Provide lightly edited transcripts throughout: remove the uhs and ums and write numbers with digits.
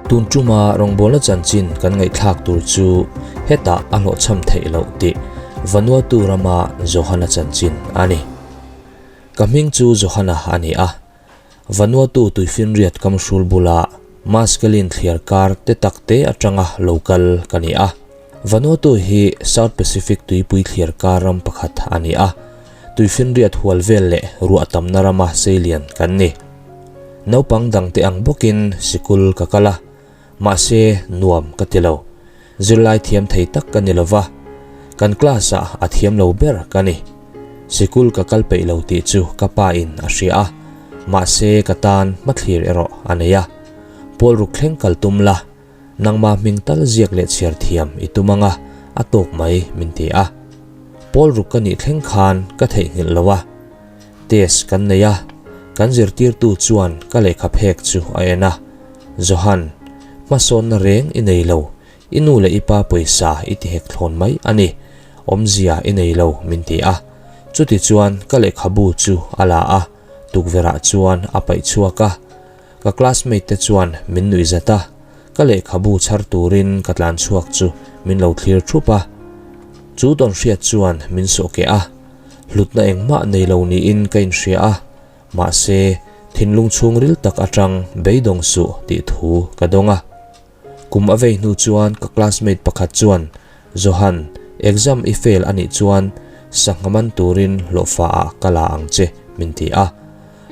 Tun tuma rawngbawlna chanchin kan ngaihthlak tur chu hetah a hlawhchham theih loh tih Vanuatu rama Johana chanchin a ni. Ka hming chu Johana a ni a, Vanuatu tuifinriat kamhrul bula Maskelyne thliar kar te tak te atanga lo kal ka ni a. Vanuatu hi South Pacific tuipui thliar kar ram pakhat a ni a, tuifinriat hual vel leh ruah tamna rama seilian kan ni. Naupang dangte ang bawkin sikul ka kal a, mahse nuam ka ti lo. Zirlai thiam thei tak ka ni lo va, kan class-ah a thiam lo ber ka ni. Sikul ka kal peih lo tih chu ka pa in a hria a, mahse ka tan hmathlir erawh a nei a. Pawl ruk thleng kal tum la, nangmah hming tal ziak leh chhiar thiam i tum ang a, a tawk mai min ti a. Pawl ruk ka nih thleng khan ka theihnghilh lo a. Test kan nei a, kan zirtirtu chuan ka lehkha phek chu a en a, Johan, hmasawnna reng i nei lo, i nu leh i pa pawisa i ti hek thlawn mai a ni, awmzia i nei lo min ti a. Chuti chuan ka lehkhabu chu a la a, tukverhah chuan a paih chhuak a. Ka classmate te chuan min nuih zat a, ka lehkhabu chhar turin ka tlan chhuak chu min lo thlir thup a. Chu tawnhriat chuan min sawhkeh a. Hlutna engmah nei lo niin ka inhria a, mahse, thinlung chhungril tak atang beidawng suh tih thu ka dawng a. Kum a vei hnu chuan ka classmate pakhat chuan, Johan, exam i fail a nih chuan sangha man turin hlawhfa ah ka la ang che min ti a.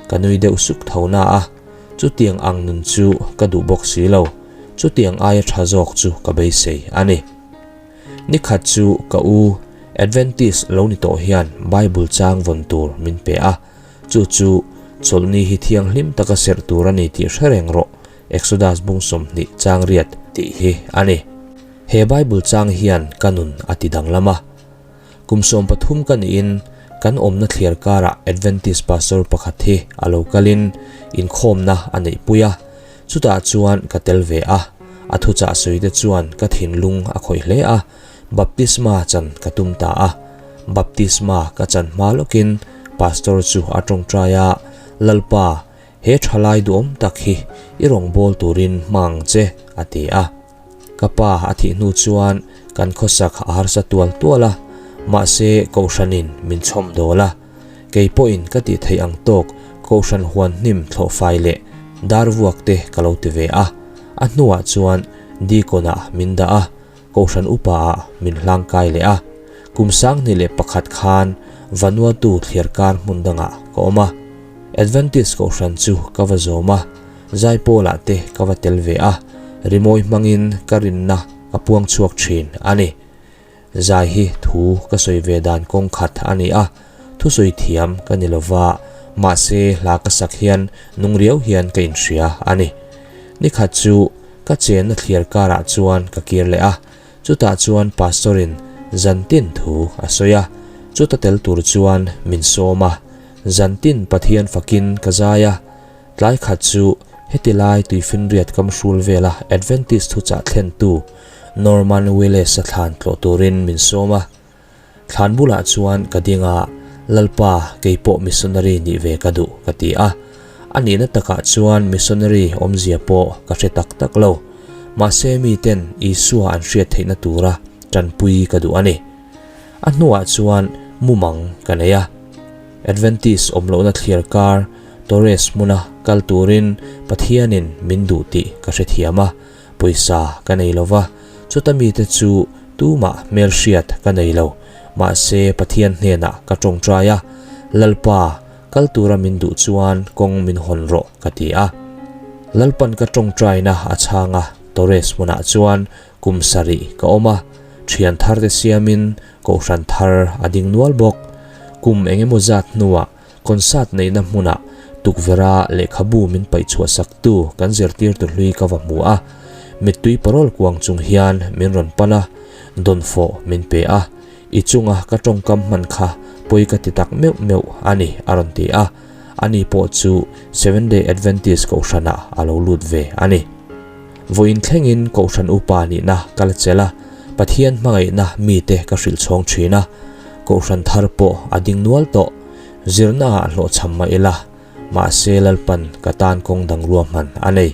Ka nui deuh suk tho na a, chutiang ang nun chu ka duh bawk si lo, chutiang aia tha zawk chu ka beisei a ni. Ni khat chu ka u Adventist lo ni tawh hian Bible chang vawn tur min pe a, chu chu chawlhni hi thianghlim taka serh tur a ni tih hre reng rawh, Exodus bung 20 chang riat tih hi a ni. He Bible chang hian ka nun a ti danglam a. Kum 13 ka niin kan awmna thliar karah Adventist pastor pakhat hi a lo kalin inkhawmna a neihpui a, Chutah chuan ka tel ve a, a thuchah sawi te chuan ka thinlung a khawih hle a, baptisma chan ka tum ta a. Baptisma ka chan hma lawkin pastor chu a tawngtai a, Lalpa, he thalai duhawm tak hi i rawngbâwl turin hma ang che, a ti a. Ka pa a thih hnu chuan kan khawsak a harsa tual tual a, mahse Kohhranin min chhawm dawl a. Kei pawhin ka tih theih ang tawk Kohhran huan hnim thlawh fai leh dar vuak te ka lo ti ve a. A hnuah chuan Deacon ah min dah a, Kohhran upa ah min hlang kai leh a. Kum 2001 khan Vanuatu thliarkar hmun dangah ka awm a. Adventist Kohhran chu ka va zawm a. Zaipawlah te ka va tel ve a, rimawi hmangin ka rinna ka puang chhuak thin a ni. Zai hi thu ka sawi ve dan kawng khat a ni a, thusawi thiam ka ni lova, mahse hla ka sak hian nung riau hian ka inhria a ni. Nikhat chu ka chenna thliar karah chuan ka kir leh a, chutah chuan Pastor-in zantin thu a sawi a, chuta tel tur chuan min sawm a, zantin Pathian fakin ka zai a, Tlai khat chu heti lai tuifinriat kam hrul vela Adventist thuchah thlentu Norman Willis-a thlan tlawh turin min sawm a. Thlan bulah chuan ka ding a, Lalpa, kei pawh missionary nih ve ka duh, ka ti a. A nihna takah chuan missionary awmzia pawh ka hre tak tak lo. Mahse miten Isua an hriat theihna tura tanpui ka duh a ni. A hnuah chuan mumang ka nei a. Adventist awm lohna thliar kar Torres hmuna kal turin Pathianin min duh tih ka hrethiam a, pawisa ka nei lo va, chuta mite chu tumah hmelhriat ka nei lo. Mahse Pathian hnenah ka tawngtai a, Lalpa, kal tura min duh chuan kawng min hawn rawh ka ti a. Lalpan ka tawngtaina a chhang a, Torres hmunah chuan Kum sarih ka awm a, thian thar te siamin kohhran thar a ding nual bawk. Kum eng emaw zat hnuah concert neihna hmunah tukverha lehkhabu min paih chhuah saktu kan zirtirtu hlui ka va hmu a, mittui parawl kuang chung hian min rawn pan a, dawnfawh min pe a, I chunga ka tawngkam hman kha pawi ka ti tak meuh meuh a ni a rawn ti a, ani pawh chu Seventh Day Adventist kohhranah a lo lut ve a ni. Vawiin thlengin Kohhran Upa nihna ka la chelh a, Pathian hmangaihna mite ka hrilh chhawng thin a, Kohhran thar pawh a ding nual tawh. Zirnaah hlawhchham mah ila, mahse Lalpan ka tan kawng dang ruahman a nei.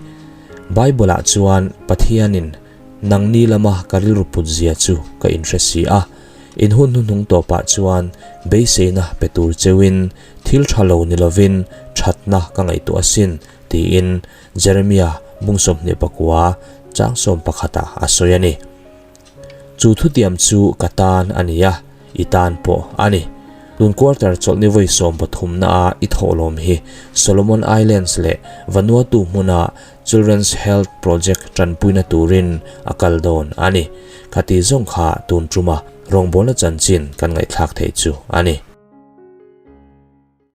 Bible-ah chuan Pathianin nangni lama ka rilru put zia chu ka inhre si a, in hun hnuhnung tawpah chuan beiseina pe tur cheuin thil tha lo ni lovin thatna ka ngaihtuah asin tiin Jeremia bung 24 chang sawm pakhatah a sawi a ni. Chu thutiam chu ka tan a ni a, i tan pawh a ni. Tun quarter chawlhni vawi 13 na a i thawhlawm hi Solomon Islands leh Vanuatu hmuna Children's Health Project tanpuina turin a kal dawn a ni. Khati zawng kha tun tuma rawngbawlna chanchin kan ngaihthlak theih chu a ni.